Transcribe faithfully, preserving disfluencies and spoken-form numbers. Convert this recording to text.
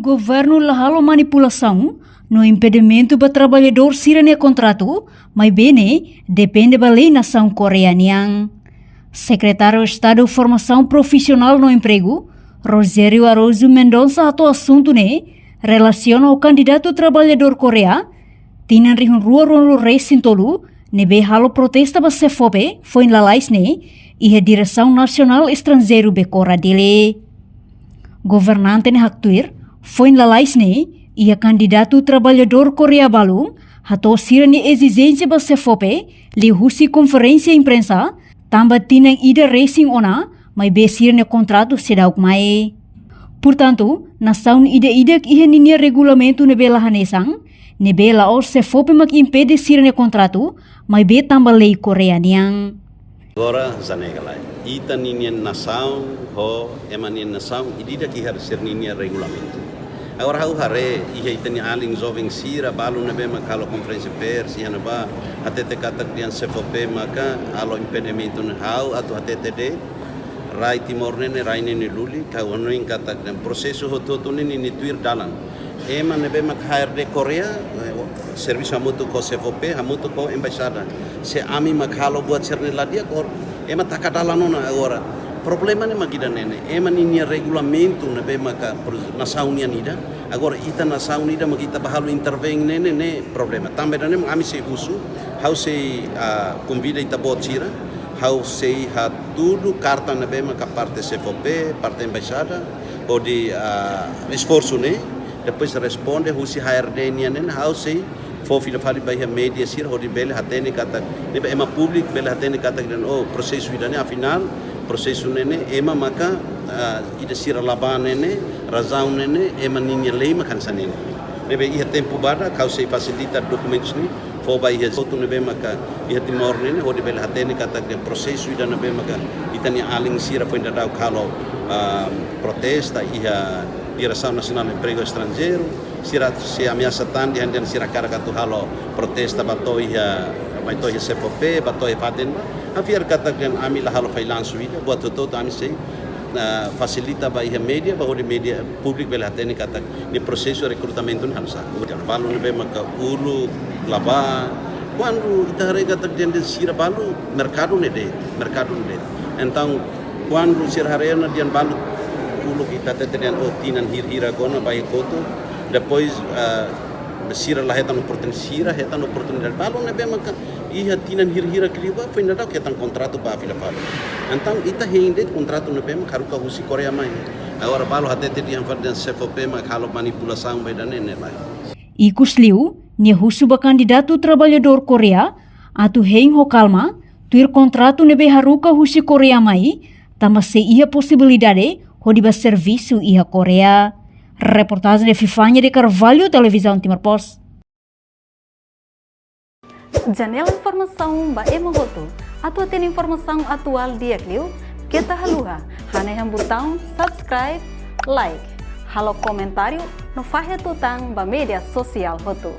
Governu la halo manipulasaun no impedimentu ba traballadór sira-nia kontratu, maibé ne'e depende ba lei nasaun Koreia nian. Sekretáriu Estadu Formasaun Profisionál no Empregu, Rogério Araújo Mendonça, hato'o asuntu ne'e relasiona ho kandidatu traballadór Koreia, tinan rihun rua ruanulu resin tolu, ne'ebé halo protesta ba SEFOPE foin lalais ne'e iha Diresaun Nasionál Estranjeiru Bekora Dili. Governante ne'e haktuir, foin lalais ne'e iha kandidatu traballadór Koreia balun hato'o sira-nia ezijénsia ba SEFOPE liuhusi konferénsia imprensa, tanba tinan ida resin ona, maibé sira-nia kontratu seidauk mai. Portantu, nasaun ida-idak iha ninia regulamentu ne'ebé la hanesan, ne'ebé la'ós SEFOPE mak impede sira-nia kontratu, maibé tanba lei Koreia nian. Agora, janela lai. Ita ninia nasaun, ho ema nia nasaun, ida-idak iha sira-ninia regulamentu. Agora ha'u haree, iha ita-nia alin joven sira, balu ne'ebé mak halo konferénsia pers iha ne'ebá, hatete katak dehan SEFOPE maka halo impedimentu ne'e, ha'u atu hatete de'it, rai Timor ne'e ne'e rai ne'e nia lulik, ha'u hanoin katak dehan prosesu hotu-hotu ne'e nia tuir dalan. Ema ne'ebé mak H R D Koreia, eh, servisu hamutuk ho SEFOPE, hamutuk ho embaixada. Se ami mak halo buat sira-ne'e la di'ak, or, ema taka dalan ona agora. Problema ne'e mak ida-ne'e ne'e. Ema ninia regulamentu ne'ebé maka pro-, nasaun nian ida. Agora ita nasaun ida mak ita bá halo intervein ne'e ne'e ne'e problema. Tanba ida-ne'e mak ami sei husu, ha'u sei, ah, konvida ita-boot sira, ha'u sei hatudu karta ne'ebé maka parte SEFOPE, parte embaixada, hodi, ah, esforsu ne'e, depois responde husi H R D nian ne'e, ha'u sei fó fila fali ba iha média sira hodi bele hatene katak, ne'ebé ema públiku bele hatene katak dehan, oh, prosesu ida-ne'e, afinál, prosesu ne'e ne'e, ema maka, ah, ida sira la bá ne'e ne'e, razaun ne'e ne'e, ema ninia lei mak hanesan ne'e ne'e. Ne'ebé iha tempu badak, ha'u sei fasilita dokumentus ne'e, fó ba iha hotu ne'ebé maka iha Timor ne'e ne'e, hodi bele hatene katak dehan prosesu ida ne'ebé maka ita-nia alin sira foin daudauk halo, ah, protesta iha Diresaun Nasionál Empregu Estranjeiru, sira sei ameasa tan dehan dehan sira hakarak atu halo protesta bá to'o iha, bá to'o iha SEFOPE, bá to'o iha fatin bá. Ha'u fiar katak dehan ami la halo fallansu ida, buat hotu-hotu ami sei, ah, fasilita ba iha média, ba hodi média públiku bele hatene katak nia prosesu rekrutamentu ne'e hanesan. Balu ne'ebé maka uluk la bá, kuandu ita haree katak dehan dehan sira balu merkadu ne'e de'it, merkadu ne'e de'it. Entaun, kuandu sira haree ona dehan balu uluk ita hatete dehan, oh, tinan hir-, hira ona bá iha kotuk, depois, ah, sira la hetan oportunidade, sira hetan oportunidade. Balu ne'ebé maka iha tinan hir-, hira ke liubá, foin daudauk hetan kontratu bá fila fali. Entaun ita hein de'it kontratu ne'ebé mak haruka husi Koreia mai. Agora balu hatete dehan fali dehan SEFOPE mak halo manipulasaun ba ida-ne'e ne'e lae. Ikusliu, nia husu ba kandidatu traballadór Koreia atu hein ho kalma, tuir kontratu ne'ebé haruka husi Koreia mai, tanba sei iha posibilidade hodi bá servisu iha Koreia. Reportajen Fifania de Carvalho, Televizaun Timor Post. Janela informasaun ba ema hotu. Atu hatene informasaun atuál di'ak liu, keta haluha hanehan butaun subscribe, like, halo komentáriu no fahe tutan ba média sosiál hotu.